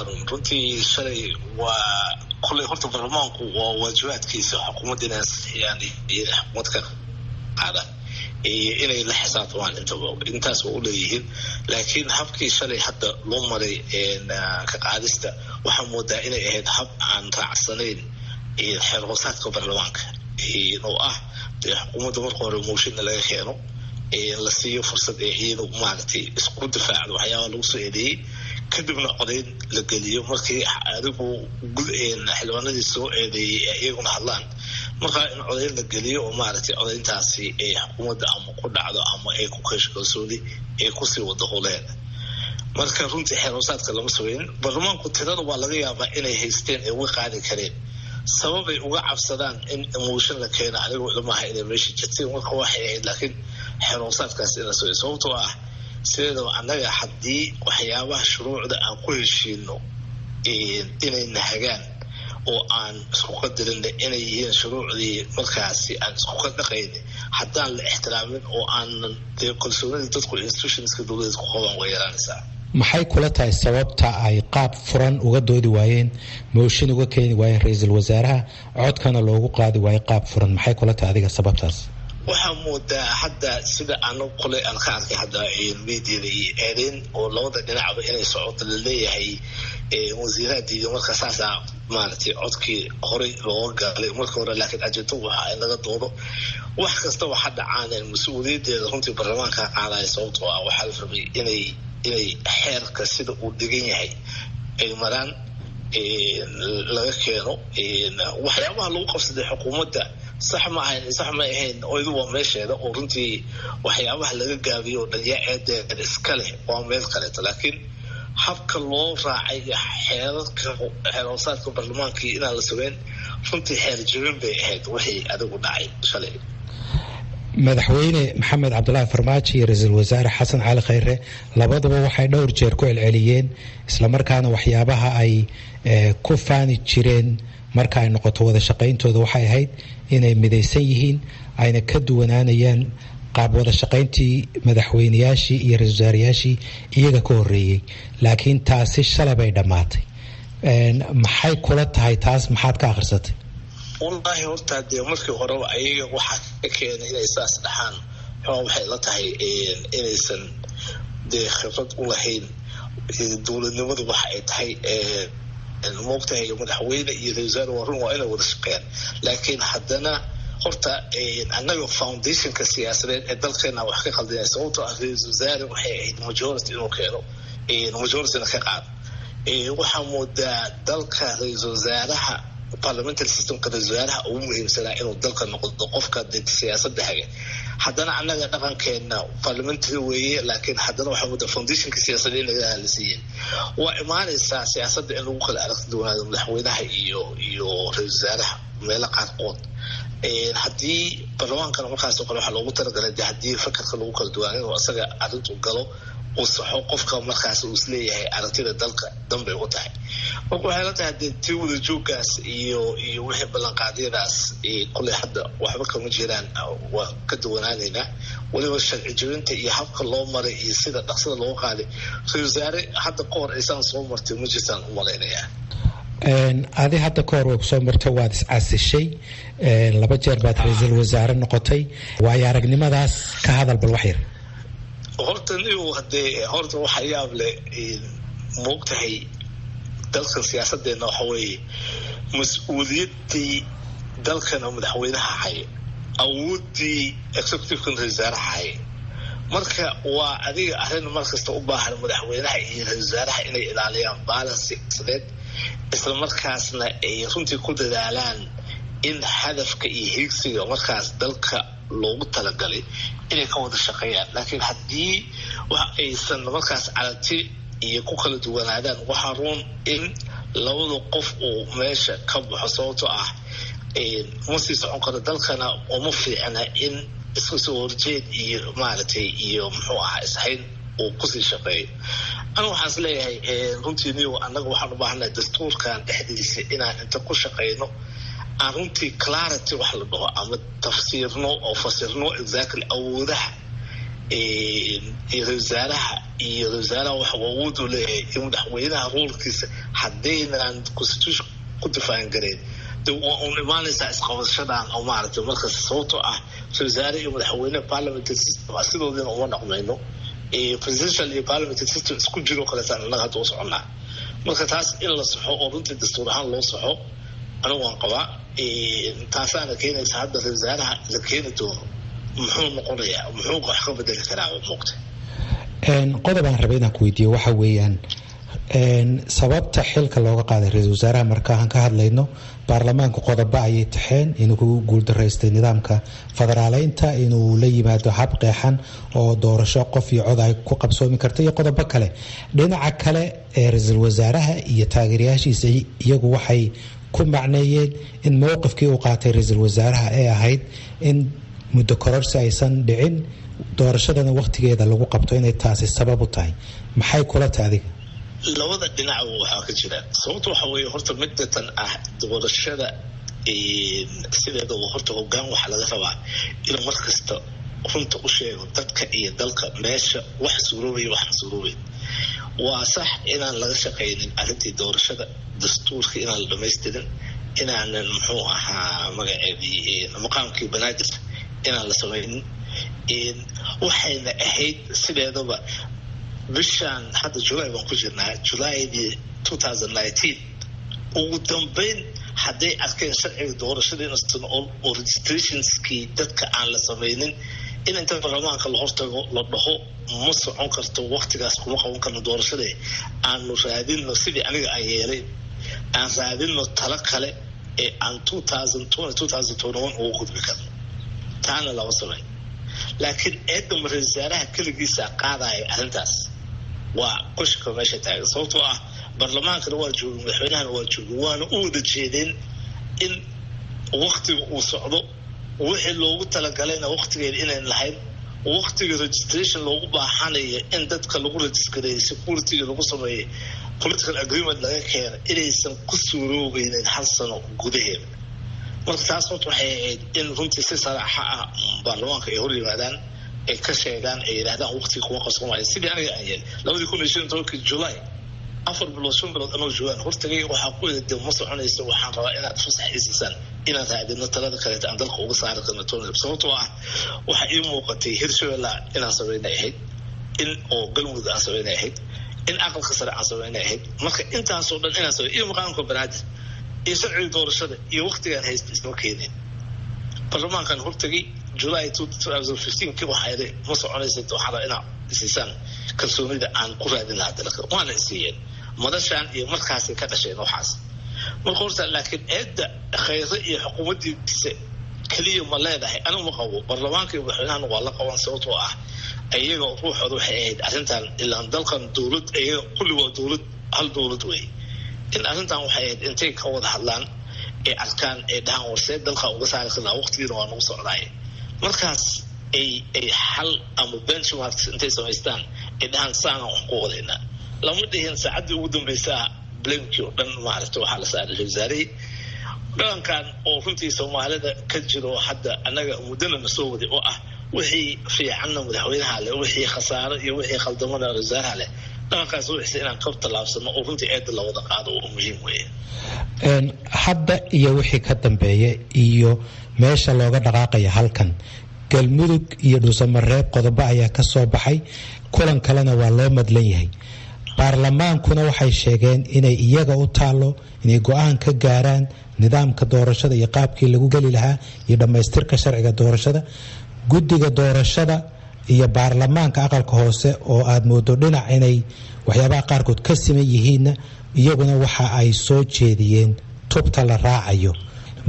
Haarun, runtii shalay waa kulley horta baarlamaanku waa waajibaadkiisa xukuumadda inay ansixiyaan iyo inay xukuumad ka qaadaan iyo inay la xisaabtamaan, intaba intaas waa u leeyihiin. Laakiin habkii shalay hadda loo maray ka qaadista waxaa moodaa inay ahayd hab aan raacsanayn xeer hoosaadka baarlamaanka, oo ah dee xukuumadda marka hore mooshinna laga keeno, la siiyo fursad ee iyadu maaragtay isku difaacdo waxyaabaha lagu soo eedeeyey, kadibna codayn la geliyo markii adigu xildhibaanadii soo eedeeyey ee iyaguna hadlaan. Markaa in codayn la geliyo oo maaragtay codayntaasi ay xukuumadda ama ku dhacdo ama ay ku keesho kalsooni ay kusii wado howleeda. Marka runtii xeer hoosaadka lama sugaynin. Baarlamaanku tirada waa laga yaabaa inay haysteen ay uga qaadi kareen. Sababay uga cabsadaan in mooshin la keeno anigu ilmaha inay meesha jirtay. Marka waxay ahayd laakiin xeer hoosaadkaas in la sugay, sababtoo ah sideedaba annaga haddii waxyaabaha shuruucda aan ku heshiino inay nahagaan oo aan isku qadarinna inay yihiin shuruucdii markaasi aan isku qadhaqayna, haddaan la ixtiraamin oo aanan dee kalsoonida dadku institutionska dowladeed ku qabaan way yaraanaysaa. Maxay kula tahay sababta ay qaab furan uga doodi waayeen, mooshin uga keeni waayeen ra-iisul wasaaraha, codkana loogu qaadi waayo qaab furan? Maxay kula tahay adiga sababtaas? Waxaa moodaa hadda sida anu kule aan ka arkay hadda mediada iyo eedeyn oo labada dhinacba inay socoto, laleeyahay wasiiraha diiday. Marka saasaa maaragtay codkii horay looga galay marka hore. Laakiin ajento waxa in laga doodo wax kasta waxa dhacaan mas-uuliyadeeda runtii baarlamaanka qaadaya, sababtoo ah waxaa la rabay inay xeerka sida uu dhigan yahay ay maraan, laga keeno waxyaabaha lagu qabsaday xukuumadda. Sax ma ahayn, sax ma ahayn, oydu waa meesheeda oo runtii waxyaabaha laga gaabiyo oo dhan yaa eedeed iska leh, waa meel kaleeto. Laakiin habka loo raacay xeerarka, xeer hoosaadka baarlamaankii inaan la sugeyn, runtii xeer jebin bay ahayd wixii adigu dhacay shalay. Madaxweyne Maxamed Cabdulaahi Farmaajo iyo ra-iisul wasaare Xasan Cali Khayre labaduba waxay dhowr jeer ku celceliyeen, islamarkaana waxyaabaha ay ku faani jireen marka ay noqoto wada shaqayntooda waxay ahayd inay midaysan yihiin, ayna ka duwanaanayaan qaab wada shaqayntii madaxweyneyaashii iyo ra-isul wasaarayaashii iyaga ka horeeyey. Laakiin taasi shalay bay dhammaatay. Maxay kula tahay taas? Maxaad ka akhrisatay? Wallaahi horta dee markii horeba ayaga waxaa ka keenay inay saas dhaxaan xoogaa waxay la tahay inaysan dee khibrad u lahayn dowladnimadu waxa ay tahay. Moogtahay, madaxweyne iyo ra-isul wasaare waa run, waa inay wada shaqeeyaan. Laakiin haddana horta annaga foundationka siyaasadeed ee dalkeena wax ka qaldinaya, sababtoo ah ra-iisul wasaare waxay ahayd majority inuu keeno, majorityna ka qaado. Waxaa moodaa dalka ra-iisul wasaaraha parliamentary systemka ra-isul wasaaraha ugu muhiimsanaa inuu dalka noqdo qofka siyaasadda haga. Haddana annaga dhaqankeena parliamentary weeye, laakiin haddana waxaa moodaa foundationka siyaasadeed in laga hadlasiiyeen. Waa imaanaysaa siyaasadda in lagu kala aragti duwanaado madaxweynaha iyo ra-isul wasaaraha meelo qaarkood. Haddii baarlamaankana markaasoo kale waxaa loogu talagalay de haddii fakarka lagu kala duwaan inuu isaga arrintu galo, uu saxo qofka markaas uu isleeyahay aragtida dalka danbay u tahay. Marka waxay la tahay dee tii wada jooggaas iyo wixii ballanqaadyadaas kuley hadda waxba kama jiraan, waa ka duwanaanaynaa. Weliba sharci jebinta iyo habka loo maray iyo sida dhaqsada looga qaaday ra-isul wasaare hadda ka hor aysaan soo martay ma jirtaan u malaynayaa. Adi hadda ka hor way kusoo marto, waad iscasishay, laba jeer baad ra-iisul wasaare noqotay. Waayo aragnimadaas ka hadal bal wax yar. Horta nigu hadee horta waxa yaab leh, moogtahay, dalkan siyaasadeenna waxa weeye mas-uuliyaddii dalkana madaxweynaha haya, awooddii executivekana ra-isul wasaaraha haya. Marka waa adiga arrin markasta u baahan madaxweynaha iyo ra-isul wasaaraha inay ilaaliyaan balance siyaasadeed, isla markaasna ay runtii ku dadaalaan in hadafka iyo hiigsiga markaas dalka loogu talagalay inay ka wada shaqeeyaan. Laakiin haddii wax aysan markaas aragti iyo ku kala duwanaadaan, waxaa run in labada qof uu meesha ka baxo, sababtoo ah ma sii socon karo. Dalkana uma fiicna in iska soo horjeed iyo maaragtay iyo muxuu ahaa ishayn uu kusii shaqeeyo. Aniga waxaan is leeyahay runtii niyo annaga waxaan u baahanahay dastuurkan dhexdiisa inaan inta ku shaqeyno aan runtii clarity wax la dhaho ama tafsiirno oo fasirno exactly awoodaha iyo ra-isul wasaaraha. Iyo wasaaraha waxa awood u leeyahay iyo madaxweynaha roolkiisa haddaynaan constitution ku difaan gareyn, de waa un imaanaysaa isqabashadan oo maaragtay markas, sababtoo ah ra wasaare iyo madaxweyne parliamentary system sidoodiina uma dhaqmayno, presidential iyo parliamentary system isku jiro kaleetaan annaga hadda u soconnaa. Marka taas in la saxo oo runtii dastuur ahaan loo saxo anigu waan qabaa. Taasaana keenaysa hadda ra wasaaraha la keeni doono muxuu noqonayaa, muxuu wax ka bedeli karaa, muuqta. Qodob aan rabay inaan ku weydiiyo waxa weeyaan sababta xilka looga qaaday ra-iisul wasaaraha. Markaan ka hadlayno baarlamaanku, qodobo ayay taxeen: inuu ku guuldaraystay nidaamka federaaleynta, inuu la yimaado hab qeexan oo doorasho qof iyo cod ay ku qabsoomi karta, iyo qodobo kale. Dhinaca kale ee ra-iisul wasaaraha iyo taageerayaashiisa iyagu waxay ku macneeyeen in mowqifkii uu qaatay ra-iisul wasaaraha ee ahayd in muddo kororsi aysan dhicin, doorashadana wakhtigeeda lagu qabto, inay taasi sabab u tahay. Maxay kula tahay adiga? Labada dhinac waxaa ka jira. Sababta waxa weeye, horta midatan ah doorashada sideedaba, horta hoggaan waxaa laga rabaa inuu mar kasta runta u sheego dadka iyo dalka meesha wax suuroobaya, waxaan suuroobay. Waa sax inaan laga shaqaynin arrintii doorashada, dastuurka inaan la dhamaystirin, inaanan muxuu ahaa magaceedii maqaamkii Banaadir inaan la samaynin. Waxayna ahayd sideedaba bishaan hadda July baan ku jirnaa, Julaydii 2019 ugu dambeyn hadday arkeen sharciga doorashada inuusan oo registrationskii dadka aan la samaynin, in inta baarlamaanka la hortago la dhaho ma socon karto, waktigaas kuma qaban karno doorashade, aanu raadinno sidii aniga aan yeelay, aan raadinno talo kale ee aan 2020, 2021 ugu gudbi karno. Taana lama samayn. Laakiin eedda ra-isul wasaaraha keligiisa qaadaya arrintaas waa qoshka meesha taagan, sababtoo ah baarlamaankana waa joogay, madaxweynahana waa joogay, waana u wada jeedeen in waktiga uu socdo, wixii loogu talagalayna waktigeeda inayn lahayn, waktiga registration loogu baaxanayo in dadka lagu registareeyay, securityga lagu sameeyay, political agreement laga keena, inaysan ku suuroobeynin hal sano gudaheeda. Marka taas horta waxay ahayd in runtii si saraaxa ah baarlamaanka ay hor yimaadaan, ay ka sheegaan, ay yidhahdaan waqtiga kuma qabsan waayo, sidii aniga aan yeelay 2015-kii July, 4 bilood, 5 bilood anoo joogaan hortagay. Waxaa ku ida de ma soconayso, waxaan rabaa inaad fasax iisisaan inaan raadino talada kaleeta aan dalka uga saari karno, sababtoo ah waxaa ii muuqatay Hirshabella inaan samaynay ahayd, in oo Galmudug aan samaynay ahayd, in aqalka sare aan samaynay ahayd. Marka intaasoo dhan inaan samay iyo maqaamka Banaadir iyo sharciga doorashada iyo waktigaan haysta isma keenin. Baarlamaankan hortagay July 2015-kii, waxaa idhi ma soconaysa, waxaan rabaa inaad isiisaan kalsoonida aan ku raadin lahaa dalka, waana isiiyeen madashaan iyo markaasay ka dhasheen waxaas. Marka horta laakiin eedda Khayre iyo xukuumaddiisa keliya ma leedahay, anigu ma qabo. Baarlamaanka iyo madaxweynahana waa la qaban, sababtoo ah iyaga ruuxooda waxay ahayd arrintan, ilaan dalkan dowlad iyaga kulli waa dowlad, hal dowlad wey, in arrintan waxay ahayd intay ka wada hadlaan ee arkaan ee dhahaan warsee dalka uga saari karnaa, waqtigiina waa nagu socdaay. Markaas ay xal ama benchmarks intay samaystaan ay dhahaan saanaan wax ku wadaynaa. Lama dhihin saacaddii ugu dambeysaa blamekii oo dhan maaragta waxaa la saaray wasaarihii. Dhaqankan oo runtii Soomaalida ka jiro hadda annaga muddana na soo waday oo ah wixii fiicanna madaxweynaha leh, wixii khasaaro iyo wixii khaldamana wasaaraha leh, dhaqankaas wixisa inaan ka tallaabsano oo runtii eedda la wada qaado oo muhiim weeye. Hadda iyo wixii ka dambeeya iyo meesha looga dhaqaaqaya halkan, Galmudug iyo Dhuusamareeb qodobo ayaa ka soo baxay, kulan kalena waa loo madlan yahay. Baarlamaankuna waxay sheegeen inay iyaga u taallo inay go-aan ka gaaraan nidaamka doorashada iyo qaabkii lagu geli lahaa iyo dhammaystirka sharciga doorashada. Guddiga doorashada iyo baarlamaanka aqalka hoose oo aada moodo dhinac inay waxyaabaha qaarkood ka siman yihiinna, iyaguna waxa ay soo jeediyeen tubta la raacayo.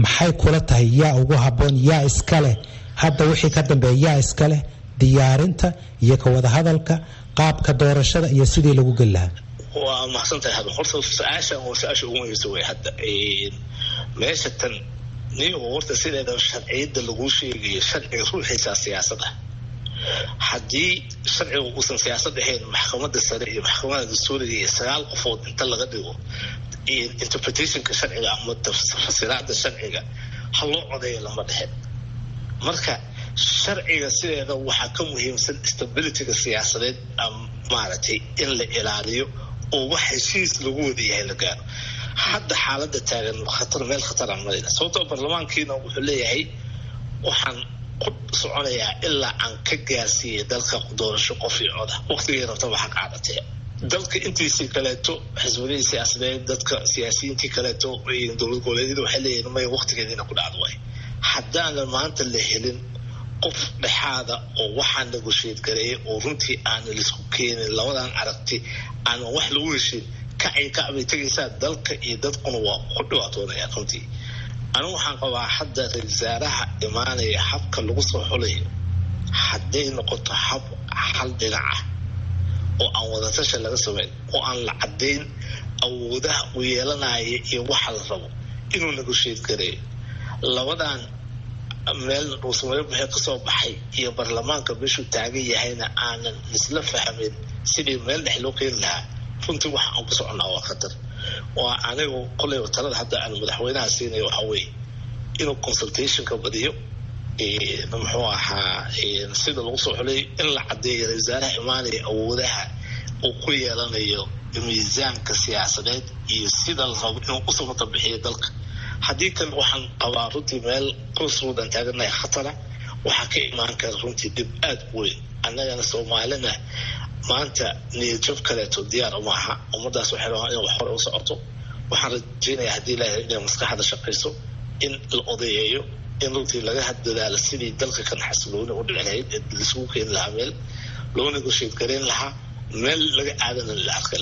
Maxay kula tahay, yaa ugu habboon, yaa iska leh hadda wixii ka dambeeya, yaa iska leh diyaarinta iyo ka wadahadalka qaabka doorashada iyo sidii lagu geli lahaa? Waa mahadsantahay. Hadda horta su-aashan waa su-aasha ugu muhiimsan wey. Hadda meesha tan nin horta sideeda sharciyadda laguu sheegayo, sharciga ruuxiisaa siyaasad ah. Haddii sharcigu uusan siyaasad ahayn, maxkamadda sare iyo maxkamadda dastuuriga iyo sagaal qofood inta laga dhigo interpretationka sharciga ama fasiraada sharciga ha loo codeeyo lama dhexen. Marka Sharciga sideeda waxaa ka muhiimsan stabilityga siyaasadeed, maaragtay, in la ilaaliyo oo wax heshiis lagu wada yahay la gaaro. Hadda xaaladda taagan khatar, meel khataraan marayna, sababtoo baarlamaankiina wuxuu leeyahay waxaan ku soconayaa ilaa aan ka gaarsiiyay dalka doorasho qof iyo coda, waqtigay rabtaba ha qaadatee. Dalka intiisii kaleeto, xisbadihii siyaasadeed, dadka siyaasiyiintii kaleeto, dowlad goboleedyada waxay leeyihin maya, waqtigeediina ku dhacdo. Waay haddaanan maanta la helin qof dhexaada oo waxaa negotiate gareeyay oo runtii aanan laisku keenin labadan aragti, aanan wax lagu heshin, kacay kacbay tegaysaa dalka iyo dadkuna waa ku dhibaatoonayaan runtii. Anigu waxaan qabaa hadda ra-isul wasaaraha imaanaya habka lagu soo xulayo hadday noqoto hab hal dhinac ah oo aan wadatasha laga samayn oo aan la caddayn awoodaha uu yeelanaya iyo waxa la rabo inuu negotiate gareeyo labadan meel dhuusamareeb wixii kasoo baxay iyo baarlamaanka meeshuu taagan yahayna aanan isla fahmin sidii meel dhex loo keeni lahaa, runtii waxa aan ku soconnaa waa khatar. Waa anigu koleyba talada hadda aan madaxweynaha siinayo waxaa weeye inuu consultationka badiyo, muxuu ahaa, sida lagu soo xulay in la caddeeyo, ra-isul wasaaraha imaanaya awoodaha uu ku yeelanayo miisaanka siyaasadeed iyo sida la rabo inuu u samata bixiyo dalka. Haddii kale waxaan qabaa runtii meel crossroad aan taaganahay khatara, waxaa ka imaan kara runtii dhib aada u weyn. Annagana Soomaalina maanta niyadjab kaleeto diyaar uma aha. Ummadaas waxay rabaan inay wax hore u socoto. Waxaan rajeynayaa haddii Ilaahay inay maskaxda shaqayso, in la odayeeyo, in runtii laga dadaalo sidii dalka kan xasilooni u dhici lahayd ee laisugu keeni lahaa, meel loo negotiate gareyn lahaa, meel laga aadana la arka.